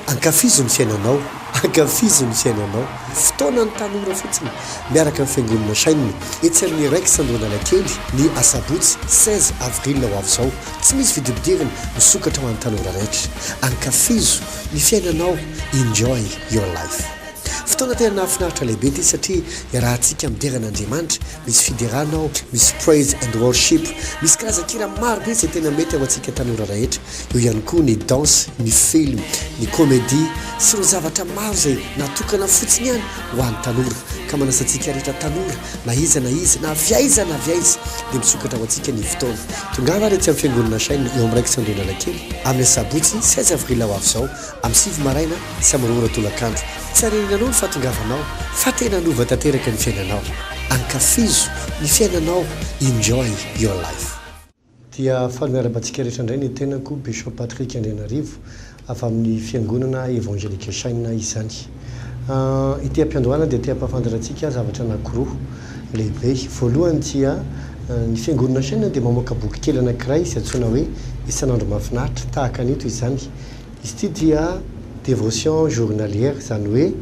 Ankafizo ny fiainanao, ankafizo ny fiainanao. Fotoanan'ny tanora fotsiny, miaraka amin'ny Fiangonana Shine, etsy amin'ny Rex Andohanalakely, ny asabotsy 16 avril ho avy izao. Tsy misy vidim-pidirana, misokatra ho an'ny tanora rehetra. Ankafizo ny fiainanao, enjoy your life. Fotoana tena nahafinaritra lehibe ity satria iarahantsika midera an'Andriamanitra, misy fiderana ao, misy praise and worship, misy karazan-kira maro be izay tena mety ho antsika tanora rehetra, eo ihany koa ny danse, ny film, ny comédie sy ireo zavatra maro izay natokana fotsiny ihany ho an'ny tanora. Ka manasa antsika rehetra tanora na iza na iza na avy aiza na avy aiza dia misokatra ho antsika ny fotoana. Tongava ary etsy amin'ny Fiangonana Shine eo amin'ny Raikitra Andohanalakely amin'ny asabotsy 16 avril ho avy izao amin'ny 9 maraina sy amin'ny 2 ora tolakandro. Tsy hareninanao ny fahatongavanao fa tena hanova tanteraka ny fiainanao. Ankafizo ny fiainanao, enjoy your life. Dia faly miarahaba antsika rehetra indray ny tenako Bishop Patrick Andrianarivo avy amin'ny Fiangonana Evangelique Shine izany. Ity am-piandohana dia te hampahafantatra antsika zavatra anankiroa lehibe. Voalohany dia ny Fiangonana Shine dia mamoaka boky kely anankiray izay antsoina hoe Isan'andro Mahafinaritra tahaka an'ito izany. Izy ity dia dévotion journalière, izany hoe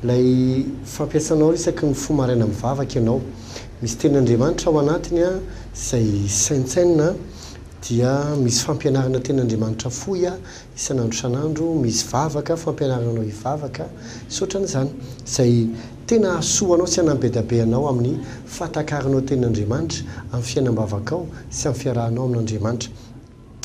ilay fampiasanao isaky ny mifoha maraina mivavaka ianao. Misy tenin'Andriamanitra ao anatiny izay saintsainina, dia misy fampianarana tenin'Andriamanitra fohy isan'andro isan'andro, misy vavaka, fampianarana anao hivavaka, sy ohatran'izany, izay tena hahasoa anao sy hanampy be dia be anao amin'ny fahatakaranao tenin'Andriamanitra, amin'ny fiainam-bavakao sy amin'ny fiarahanao amin'Andriamanitra.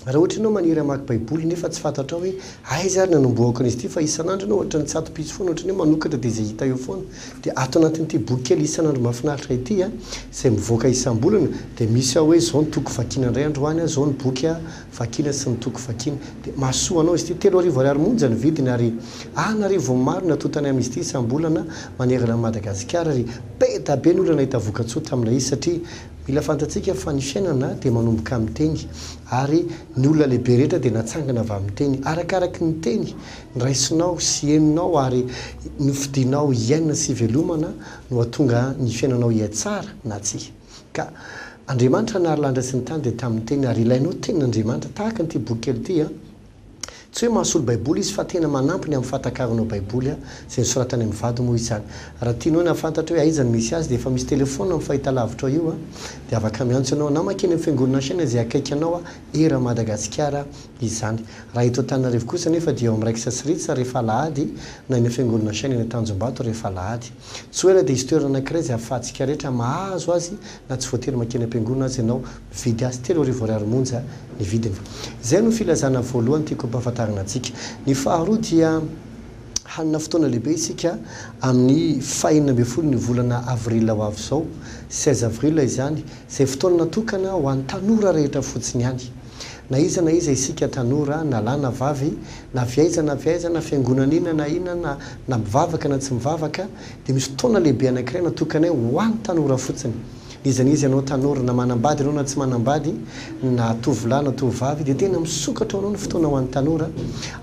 Raha ohatra ianao maniry hamaky Baiboly nefa tsy fantatrao hoe aiza ary nanombohako an'izy ity fa isan'andro ianao ohatran'ny tsy ato-pitsy foana, ohatran'ny hoe manokatra dia izay hita eo foana. Dia ato anatin'ity boky kely isan'andro mahafinaritra ity a, izay mivoaka isam-bolana dia misy ao hoe izao ny toko vakiana indray androany a, izao ny boky vakiana sy ny toko vakiana. Dia mahasoa anao izy ity. 3000 ariary monja ny vidiny ary an'arivony maro ny atontany amin'izy ity isam-bolana manerana an'i Madagasikara ary be da be ny olona nahita vokatsoa tamin'ilay izy satria Mila fantatsika fa ny fiainana dia manomboka amin'ny teny, ary ny olona lehibe rehetra dia natsangana avy amin'ny teny. Arakaraky ny teny noraisinao sy henonao ary nofidinao hiainana sy hivelomana no hahatonga ny fiainanao hihatsara na tsia. Ka Andriamanitra nahary lanitra sy ny tany dia tamin'ny teny, ary ilainao tenin'Andriamanitra tahaka an'ity boky kely ity an! Tsy hoe mahasolo baiboly izy fa tena manampy ny amin'ny fahatakaranao baiboly izay nosoratany amin'ny vady moa izany. Raha tianao ny hahafantatra hoe aiza no misy azy dia efa misy telephone amin'ny fahitalavitrao io dia afaka miantso ianao na mankeny amin'ny fiangonana chaine izay akaiky anao eran'i Madagasikara izany. Raha eto Antananarivo kosa anefa dia eo amin'ny Raiksa sy Ritsa rehefa alahady na eny amin'ny fiangonana chaine eny Tanjombato rehefa alahady. Tsy ho ela dia hisy toerana anankiray izay ahafahantsika rehetra mahazo azy na tsy voatery mankeny am-piangonana aza ianao mividy azy, 3000 ariary monja ny vidiny. Izay no filazana voalohany tiako hampahafantarina antsika. Ny faharoa dia hanana fotoana lehibe isika amin'ny fahenina ambin'ny folo ny volana avril ho avy izao, 16 avril izany, izay fotoana natokana ho an'ny tanora rehetra fotsiny ihany. Na iza na iza isika tanora, na lahy na vavy, na avy aiza na avy aiza, na fiangonana inona na inona, na na mivavaka na tsy mivavaka, dia misy fotoana lehibe anankiray natokanay ho an'ny tanora fotsiny. N'iza n'iza ianao tanora, na manambady ianao na tsy manambady, na tovolahy na tovovavy, dia tena misokatra ho anao ny fotoana ho an'ny tanora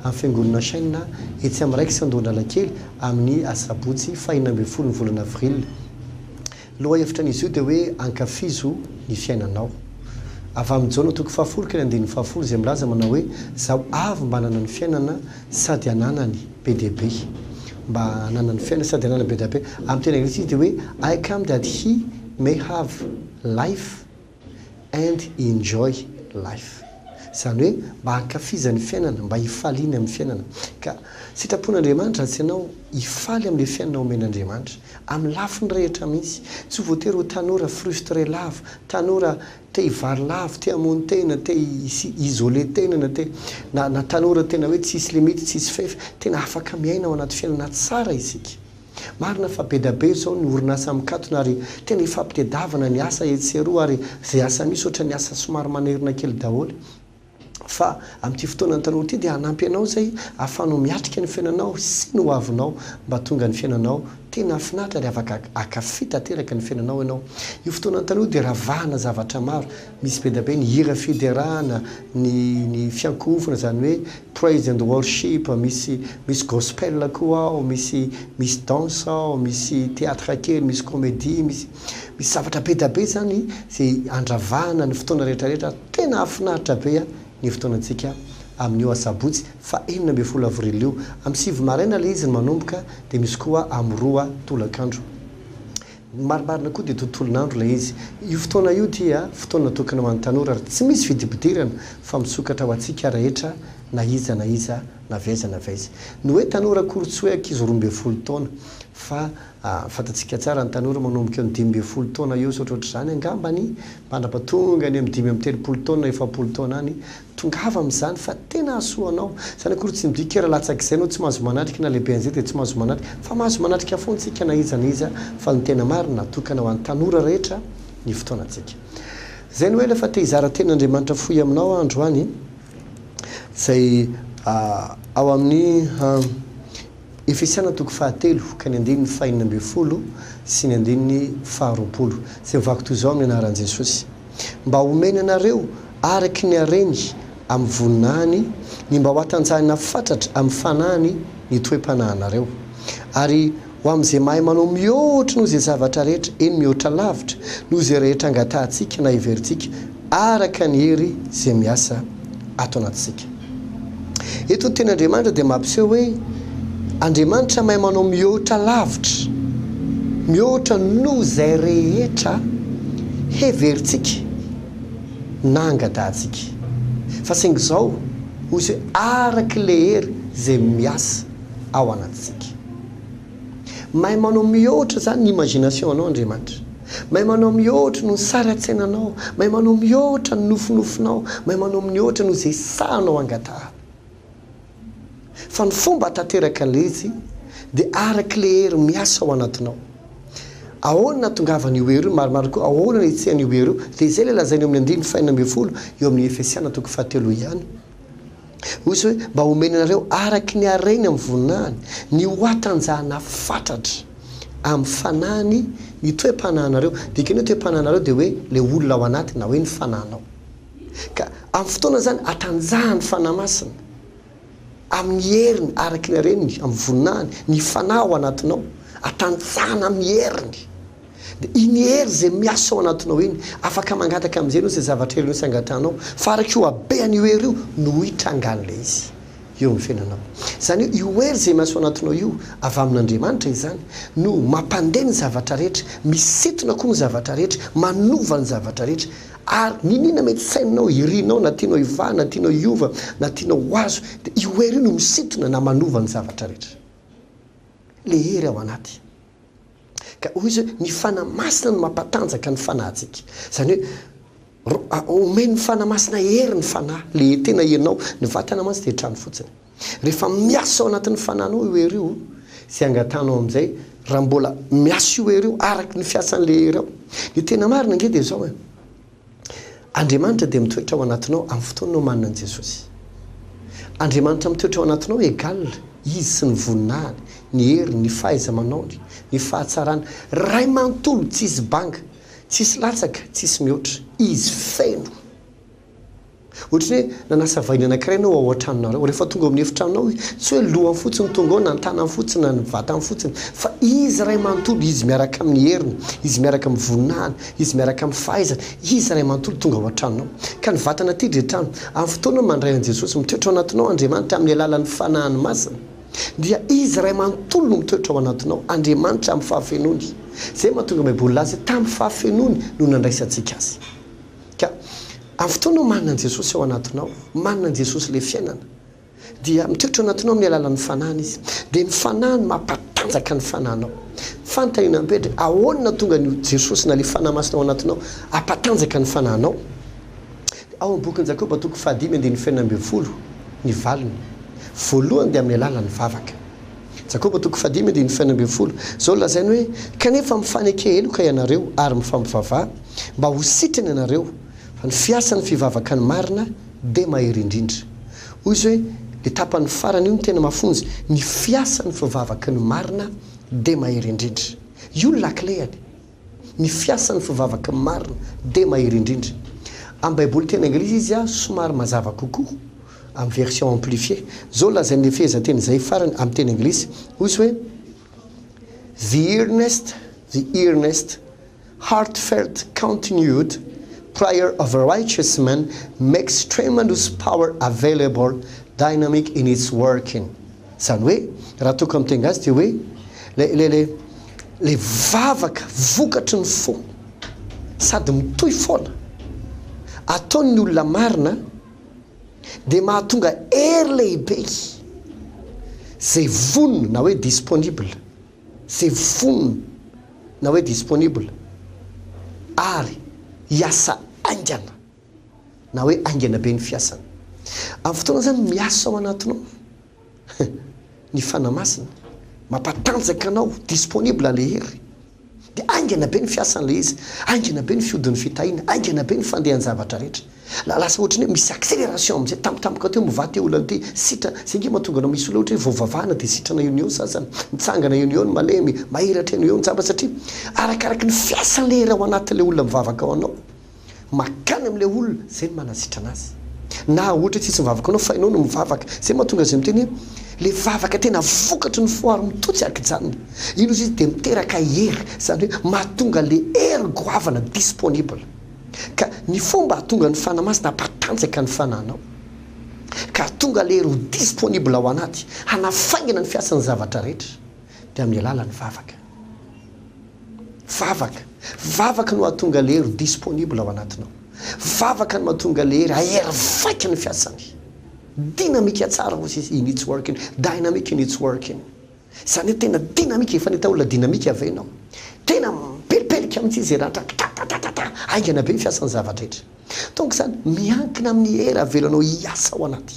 amin'ny Fiangonana Shine etsy amin'ny Raikitra Andohanalakely amin'ny asabotsy faha 16 ny volana avril. Lohahevitra an'izy io dia hoe Ankafizo ny fiainanao. Avy amin'i Jaona toko fahafolo ka ny andininy fahafolo izay milaza manao hoe Zaho avy mba hanana ny fiainana sady hananany be dia be. Mba hananany fiainana sady hananany be dia be. Amin'ny teny anglisy izy dia hoe I come that he may have life and enjoy life. Izany hoe mba hankafizany fiainana, mba hifaliany amin'ny fiainana. Ka sitrapon'Andriamanitra raha tsy ianao hifaly amin'ilay fiainana omen'Andriamanitra. Amin'ny lafiny rehetra mihitsy. Tsy voatery ho tanora frustré lava, tanora te hivary lavo, te hamono tena, te hi-isoler tena na te na na tanora tena hoe tsisy limite, tsisy fefy. Tena afaka miaina ao anaty fiainana tsara isika. Marina fa be da be izao ny orinasa mikatona ary tena ifampitedavana ny asa etsy sy eroa ary izay asa misy ohatran'ny asa somary manerina kely daholo. Fa amin'ity fotoanan'ny tanora ity dia hanampy anao izay ahafahanao miatrika ny fiainanao sy ny hoavinao mba tonga ny fiainanao tena hahafinaritra ary afaka hankafy tanteraka ny fiainanao ianao. Io fotoanan'ny tanora io dia ravahana zavatra maro. Misy be dia be ny hira fiderana, ny ny fiankohofana izany hoe praise and worship, misy misy gospel koa ao, misy misy danse ao, misy théâtre kely, misy comédie, misy misy zavatra be dia be izany izay andravahana ny fotoana rehetra rehetra. Tena hahafinaritra be ny fotoanantsika amin'io asabotsy faha 16 avril io. Amin'ny 9 maraina ilay izy no manomboka dia misy koa amin'ny 2 tolakandro. Ny marimarina koa dia tontolon'andro ilay izy. Io fotoana io dia fotoana natokana ho an'ny tanora ary tsy misy vidim-pidirana fa misokatra ho antsika rehetra na iza na iza na avy aiza na avy aiza. Ny hoe tanora akory tsy hoe ankizy 12 taona fa fantatsika tsara ny tanora manomboka eo amin'ny 15 taona eo sy ohatrohatr'izany angambany mandrapatonga any amin'ny 35 taona na 40 taona any. Tongava amin'izany fa tena hahasoa anao. Izany akory tsy midika hoe raha latsak'izay ianao tsy mahazo manatrika na lehibe an'izay dia tsy mahazo manatrika fa mahazo manatrika foana isika na iza na iza fa ny tena marina natokana ho an'ny tanora rehetra ny fotoanantsika. Izay no ela fa te hizara tenin'Andriamanitra fohy aminao aho androany izay ao amin'ny Efesiana toko fahatelo ka ny andininy fahenina ambinifolo sy ny andininy faharoapolo, izay mivaky toy izao amin'ny anaran'i Jesosy, Mba homeny anareo araky ny hareny amin'ny voninahiny ny mba ho hatanjahina fatratra amin'ny fanahiny ny toe-panahinareo, ary ho amin'izay mahay manao mihoatra noho izay zavatra rehetra, eny mihoatra lavitra noho izay rehetra angatahantsika na heverintsika, araka ny hery izay miasa ato anatintsika. Eto ny tenin'Andriamanitra dia mampiseho hoe Andriamanitra mahay manao mihoatra lavitra, mihoatra noho izay rehetra heverintsika na angatahantsika. Fa saingy izao, hoy izy hoe araka ilay hery izay miasa ao anatintsika. Mahay manao mihoatra izany ny imagination anao Andriamanitra. Mahay manao mihoatra noho ny sary an-tsainanao, mahay manao mihoatra ny nofinofinao, mahay manao mihoatra noho izay sahinao angatahana. Fa ny fomba hahatanteraka an'ilay izy dia araka ilay hery miasa ao anatinao. Ahoana no hahatongavan'io hery io? Marimarina koa, ahoana no hihetsehan'io hery io? Dia izay ilay lazainy eo amin'ny andininy fahenina ambinifolo eo amin'ny Efesiana toko fahatelo ihany. Hoy izy hoe, Mba homeny anareo araky ny hareny amin'ny voninahiny, ny ho hatanjahana fatratra amin'ny fanahiny ny toe-panahinareo. Dikan'ny hoe toe-panahinareo dia hoe ilay olona ao anaty na hoe ny fanahinao. Ka amin'ny fotoana izany hatanjahan'ny Fanahy Masina amin'ny heriny araky ny hareny amin'ny voninahiny ny fanahy ao anatinao. Hatanjahana amin'ny heriny. Dia iny hery izay miasa ao anatinao iny, afaka mangataka amin'izay ianao izay zavatra irinao sy angatahanao, fa araka io habean'io hery io no hitrangan'ilay izy eo amin'ny fiainanao. Izany hoe io hery izay miasa ao anatinao io, avy amin'Andriamanitra izany, no mampandeha ny zavatra rehetra, misintona koa ny zavatra rehetra, manova ny zavatra rehetra, ary n'inon'inona mety saininao, irinao, na tianao hivaha, na tianao hiova, na tianao ho azo, dia io hery io no misintona na manova ny zavatra rehetra. Ilay hery ao anaty. Ka hoy izy hoe, ny Fanahy Masina no mampatanjaka ny fanahintsika. Izany hoe, omen'ny Fanahy Masina hery ny fanahy, ilay tena ianao. Ny vatana mantsy dia trano fotsiny. Rehefa miasa ao anatin'ny fanahinao io hery io, izay angatahanao amin'izay, raha mbola miasa io hery io, araka ny fiasan'ilay hery ao. Ny tena marina ange dia izao e. Andriamanitra dia mitoetra ao anatinao amin'ny fotoana ianao manana an'i Jesosy. Andriamanitra mitoetra ao anatinao egal Izy sy ny voninahiny, ny heriny, ny fahaiza-manaony, ny fahatsarany, Ray manontolo tsisy banga, tsisy latsaka, tsisy mihoatra. Izy feno. Ohatry ny hoe nanasa vahiny anankiray ianao ao an-tranonareo. Rehefa tonga ao amin'ny efitranonao izy, tsy hoe lohany fotsiny no tonga ao, na ny tanany fotsiny, na ny vatany fotsiny, fa izy iray manontolo, izy miaraka amin'ny heriny, izy miaraka amin'ny voninahiny, izy miaraka amin'ny fahaizany, izy iray manontolo tonga ao an-tranonao. Ka ny vatana aty dia trano. Amin'ny fotoana mandray an'i Jesosy, mitoetra ao anatinao Andriamanitra amin'ny alalan'ny Fanahiny Masina, dia izy iray manontolo no mitoetra ao anatinao, Andriamanitra amin'ny fahafenoany. Izay mahatonga Baiboly laza hoe tamin'ny fahafenoany no nandraisantsika Azy. Ka amin'ny fotoana manana an'i Jesosy ao anatinao, manana an'i Jesosy ilay fiainana, dia mitoetra ao anatinao amin'ny alalan'ny Fanahiny Izy. Dia ny Fanahiny mampatanjaka ny fanahinao. Fanontaniana mipetraka, ahoana no nahatonga an'io Jesosy na ilay Fanahy Masina ao anatinao hampatanjaka ny fanahinao? Dia ao amin'ny bokin'i Jakoba toko fahadimy andininy fahenina ambinifolo ny valiny. Voalohany dia amin'ny alalan'ny vavaka. Jakoba toko fahadimy andininy fahenina ambinifolo, izao no lazainy hoe, Kanefa mifaneke heloka ianareo ary mifampivavaha, mba ho sitrana ianareo, fa ny fiasan'ny fivavaka ny marina dia mahery indrindra. Hoy izy hoe, le tapany farany io no tena mafonja, ny fiasan'ny fivavaky ny marina dia mahery indrindra. Io ny lakilehany. Ny fiasan'ny fivavaky ny marina dia mahery indrindra. Amin'ny Baiboly teny anglisy izy somary mazava kokoa, amin'ny version amplifiée. Izao no lazain'ilay fehezanteny izay farany amin'ny teny anglisy. Hoy izy hoe, The earnest, the earnest, heartfelt continued. prayer of a righteous man makes tremendous power available, dynamic in its working. Izany hoe, raha toko amin'ny teny gasy dia hoe, ilay, ilay, ilay, ilay vavaka vokatry ny fo, sady mitohy foana, ataon'ny olona marina, dia mahatonga hery lehibe izay vonona na hoe disponible, izay vonona na hoe disponible ary hiasa haingana na hoe haingana be ny fiasany. Amin'ny fotoana izany miasa ao anatinao ny Fanahy Masina, mampatanjaka anao, disponible ilay hery. Dia haingana be ny fiasan'ilay izy, haingana be ny fihodin'ny fitahiana, haingana be ny fandehan-javatra rehetra. Lasa ohatran'ny hoe misy accélération amin'izay, tampotampoka teo mivaha ity olana ity, sitrana. Izay ange mahatonga anao misy olona ohatra hoe vao vavahana dia sitrana eo no eo ny sasany, mitsangana eo no eo ny malemy, mahiratra eo no eo ny jamba satria arakaraky ny fiasan'ilay hery ao anatin'ilay olona mivavaka ao anao. Makany amin'ilay olona, izay no manasitrana azy. Na ohatra hoe tsisy mivavaka anao fa ianao no mivavaka. Izay mahatonga azy miteny hoe ilay vavaka tena vokatry ny fo ary mitohy tsy ankijanona. Iny ozy izy dia miteraka hery, izany hoe mahatonga ilay hery goavana disponible. Ka ny fomba hahatonga ny Fanahy Masina hampatanjaka ny fanahinao, ka hahatonga ilay hery ho disponible ao anaty, hanafaingana ny fiasan'ny zavatra rehetra, dia amin'ny alalan'ny vavaka. Vavaka. Vavaka no hahatonga ilay hery ho disponible ao anatinao. Vavaka no mahatonga ilay hery hahery vaika ny fiasany. Dynamique tsara hozy izy, in its working, dynamic in its working. Izany hoe tena dynamique, efa nahita olona dynamique ve ianao? Tena mipelipelika mihitsy izy eran'ny trano, tatatatata, haingana be ny fiasan'ny zavatra rehetra. Donc izany, miankina amin'ny hery avelanao hiasa ao anaty.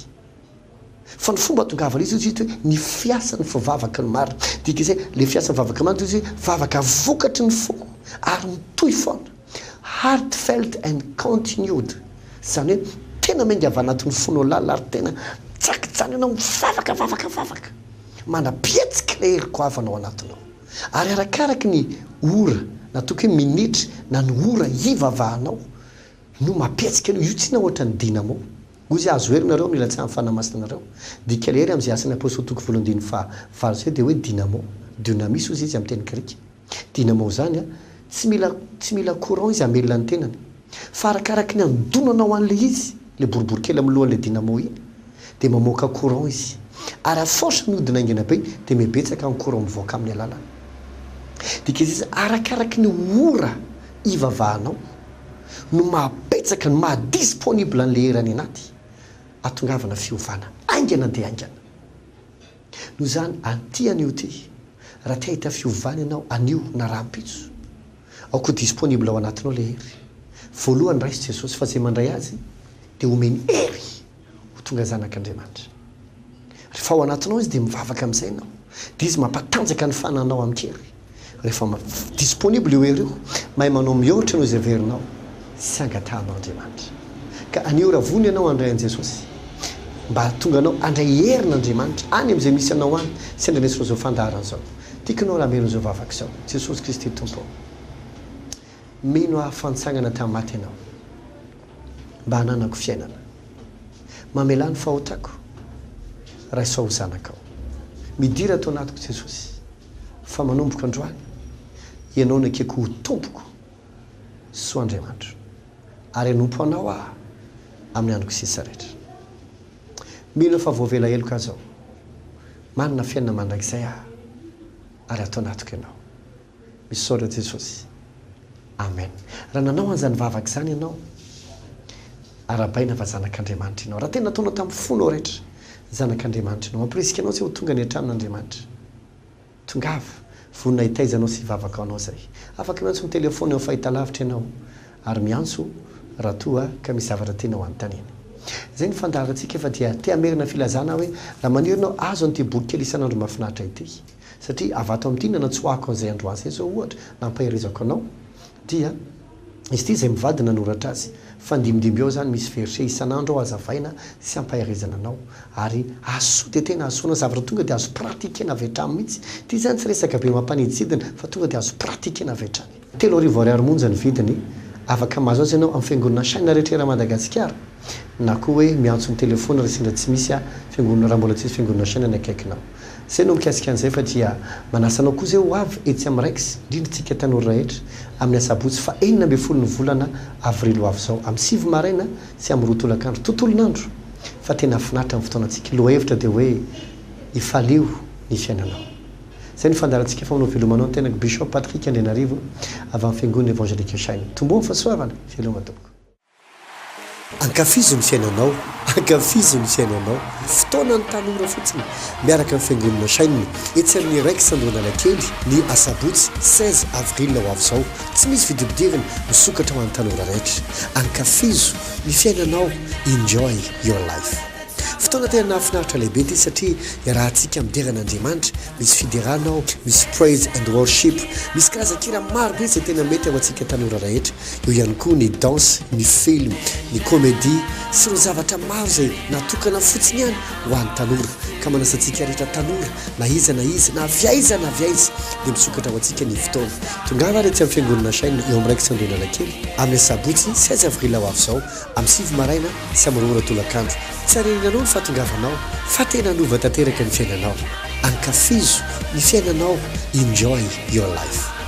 Fa ny fomba ahatongavana izy hozy hoe ny fiasan'ny fivavaky ny marina. Dika izay, ilay fiasan'ny vavaka marina hozy hoe vavaka vokatry ny fo ary mitohy foana. Heartfelt and continued. Izany hoe tena miainga avy anatin'ny fonao lalina ary tena mitsakitsany ianao mivavaka, vavaka, vavaka. Manam-pihetsika ilay hery goavana ao anatinao. Ary arakaraky ny ora na toko hoe minitra na ny ora hivavahanao no mampihetsika an'io. Io tsinona ohatran'ny dynamo. Hoy izy, Azo hery nareo amin'ny ilatsahan'ny Fanahy Masina anareo. Dika ilay hery amin'izay asan'ny Apostoly toko voalohany andininy faha valo izay dia hoe dynamo. Dunamis hozy izy amin'ny teny grika. Dynamo izany an, tsy mila tsy mila courant izy hamelona ny tenany. Fa arakaraky ny andonanao an'ilay izy, ilay boribory kely amin'ny lohan'ilay dynamo iny, dia mamoaka courant izy. Ary à force mihodina haingana be dia mihabetsaka ny courant mivoaka amin'ny alalany. Dika izay, arakaraky ny ora ivavahanao, no maha betsaka, no maha disponible an'ilay hery any anaty, ahatongavana fiovana haingana dia haingana. Noho izany, an'ity anio ity, raha te hahita fiovana ianao anio na rahampitso, aoka ho disponible ao anatinao ilay hery. Voalohany raiso Jesosy fa izay mandray Azy dia omeny hery. ho tonga zanak'Andriamanitra. Rehefa ao anatinao Izy dia mivavaka amin'izay ianao. Dia Izy mampatanjaka ny fananao amin-kery. Rehefa disponible io hery io, mahay manao mihoatra noho izay heverinao sy angatahanao Andriamanitra. Ka anio raha vonona ianao handray an'i Jesosy, mba hahatonga anao handray herin'Andriamanitra any amin'izay misy anao any sy handrenesanao izao fandaharana izao. Tiako ianao raha hamerina izao vavaka izao, Jesosy Kristy Tompo ô, mino aho fa nitsangana tamin'ny maty Ianao. mba hananako fiainana. Mamelà ny fahotako, raiso aho ho zanakao. Midira ato anatiko Jesosy, fa manomboka androany, Ianao no ekeko ho Tompoko sy ho Andriamanitro, ary hanompo Anao aho amin'ny androko sisa rehetra. Mino aho fa voavela heloka aho izao. Manana fiainana mandrakizay aho, ary ato anatiko Ianao. Misaotra Jesosy. Amen. Raha nanao an'izany vavaka izany ianao, arahabaina fa zanak'Andriamanitra ianao. Raha tena nataonao tamin'ny fonao rehetra, zanak'Andriamanitra ianao. Mampirisika anao tsy ho tonga any an-tranon'Andriamanitra. Tongava, vonona hitaiza anao sy hivavaka ho anao izay. Afaka miantso amin'ny telefaonina eo amin'ny fahitalavitra ianao, ary miantso raha toa ka misy zavatra tianao hanontaniana. Izay ny fandaharantsika fa dia te hamerina filazana aho hoe raha maniry ianao azo an'ity boky kely isan'andro mahafinaritra ity. Satria avy ato amin'ity nanatsoahako an'izay androany izay izao ohatra, nampaherezako anao, dia izy ity izay mivady nanoratra azy. Fandimbindimby ao izany misy verset isan'andro ao hazavaina sy ampaherezana anao. Ary hahasoa dia tena hahasoa anao, zavatra tonga dia azo pratiquer-na avy hatrany mihitsy. Ity izany tsy resaka be mampanidintsidina fa tonga dia azo pratiquer-na avy hatrany. 3000 ariary monja ny vidiny. Afaka mahazo azy ianao amin'ny fiangonana Shine rehetra eran'i Madagasikara na koa hoe miantso ny telefaonina raha sendra tsy misy fiangonana raha mbola tsy misy fiangonana Shine any akaikinao. Izay no mikasika an'izay fa dia manasa anao koa izay ho avy etsy amin'ny Rex, indrindra tsika tanora rehetra, amin'ny asabotsy faha 16 ny volana avrily ho avy izao, amin'ny sivy maraina sy amin'ny roa tolakandro, tontolon'andro, fa tena hahafinaritra ny fotoanantsika. Lohahevitra dia hoe Ifalio ny fiainanao. Izay no fandaharantsika fa manao veloma anao ny tenako Bishop Patrick Andrianarivo avy amin'ny Fiangonana Evangelique Shine. Tomboa ny fahasoavana. Veloma tompoko. Ankafizo ny fiainanao, ankafizo ny fiainanao. Fotoanan'ny tanora fotsiny, miaraka amin'ny Fiangonana Shine, etsy amin'ny Rex Andohanalakely, ny asabotsy 16 avril ho avy izao. Tsy misy vidim-pidirana, misokatra ho an'ny tanora rehetra. Ankafizo ny fiainanao, enjoy your life. Fotoana tena nahafinaritra lehibe ity satria iarahantsika midera an'Andriamanitra, misy fiderana ao, misy praise and worship, misy karazan-kira maro be izay tena mety ho antsika tanora rehetra. Eo ihany koa ny danse, ny film, ny comedie sy ireo zavatra maro izay natokana fotsiny ihany ho an'ny tanora. Ka manasa antsika rehetra tanora na iza na iza, na avy aiza na avy aiza dia misokatra ho antsika ny fotoana. Tongava ary etsy amin'ny Fiangonana Shine eo amin'ny Raikitra Andohanalakely amin'ny asabotsy 16 avril ho avy izao amin'ny sivy maraina sy amin'ny roa ora tolakandro. Tsy harenenanao ny fahatongavanao fa tena hanova tanteraka ny fiainanao. Ankafizo ny fiainanao, enjoy your life.